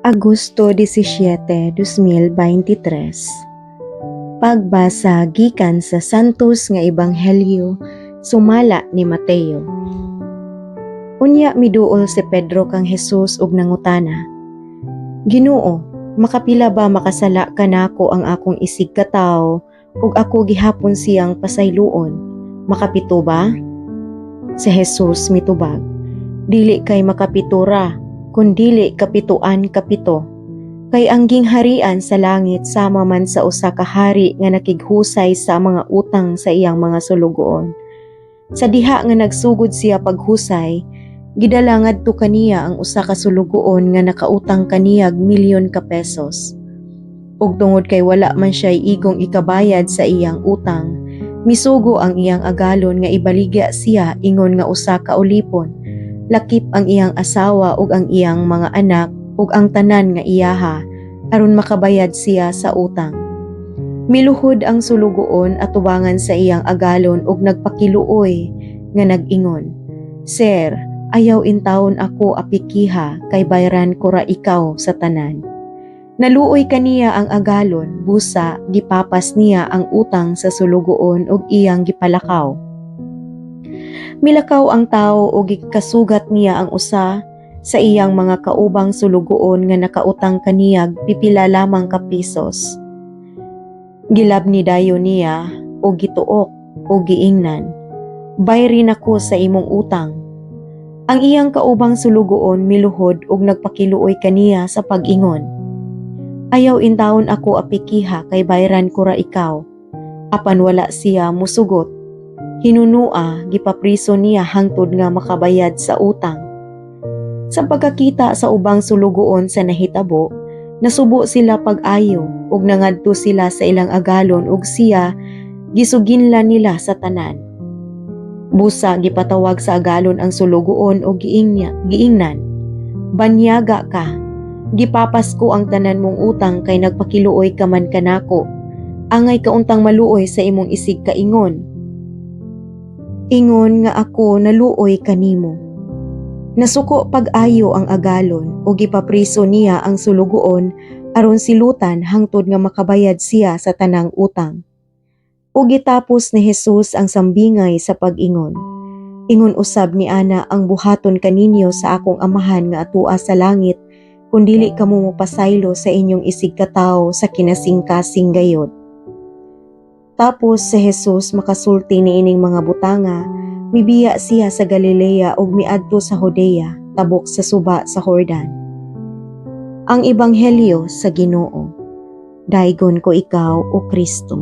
Agosto 17, 2023. Pagbasa gikan sa Santos nga Ebanghelyo sumala ni Mateo. Unya miduol si Pedro kang Jesus ug nangutana, "Ginoo, makapila ba makasala kanako ang akong isig katawo ug ako gihapon siyang pasayloon? Makapito ba?" Si Jesus mitubag, "Dili kay makapito ra, kundili kapituan kapito. Kay ang gingharian sa langit sama man sa usa ka hari nga nakighusay sa mga utang sa iyang mga sulugoon. Sa diha nga nagsugod siya paghusay, gidala ngadto kaniya ang usa ka sulugoon nga nakautang kaniyag milyon ka pesos. Ug tungod kay wala man siya igong ikabayad sa iyang utang, misugo ang iyang agalon nga ibaligya siya ingon nga usa ka ulipon, lakip ang iyang asawa ug ang iyang mga anak ug ang tanan nga iyaha, aron makabayad siya sa utang. Miluhod ang sulugoon atubangan sa iyang agalon ug nagpakiluoy nga nag-ingon, 'Sir, ayaw intawon ako apikiha kay bayran ko ra ikaw sa tanan.' Naluoy kaniya ang agalon, busa gipapas niya ang utang sa sulugoon ug iyang gipalakaw. Milakaw ang tawo ug gikasugat niya ang usa sa iyang mga kaubang sulugoon nga nakautang kaniyag pipila lamang ka pesos. Gilabni dayon niya ug gituok ug giingnan, 'Bayri nako sa imong utang.' Ang iyang kaubang sulugoon miluhod ug nagpakiluoy kaniya sa pag-ingon, 'Ayaw intawon ako apikiha kay bayran ko ra ikaw.' Apan wala siya musugot. Hinunua gipapriso niya hangtod nga makabayad sa utang. Sa pagkakita sa ubang sulugoon sa nahitabo, nasubo sila pag-ayo ug nangadto sila sa ilang agalon ug siya gisuginlan nila sa tanan. Busa gipatawag sa agalon ang sulugoon ug giingnan, 'Banyaga ka, gipapas ko ang tanan mong utang kay nagpakiluoy ka man kanako. Angay ka untang maluoy sa imong isig kaingon ingon nga ako naluoy kanimo.' Nasuko pag-ayo ang agalon ug gipapriso niya ang sulugoon aron silutan hangtod nga makabayad siya sa tanang utang." Ug gitapos ni Jesus ang sambingay sa pag-ingon, "Ingon usab ni ana ang buhaton kaninyo sa akong Amahan nga atua sa langit kung dili kamo mopasaylo sa inyong isig katawo sa kinasingkasing gayod." Tapos si Jesus makasulti niining mga butanga, mibiya siya sa Galilea ug miadto sa Judea, tabok sa suba sa Jordan. Ang Ebanghelyo sa Ginoo. Daygon ko ikaw, o Kristo.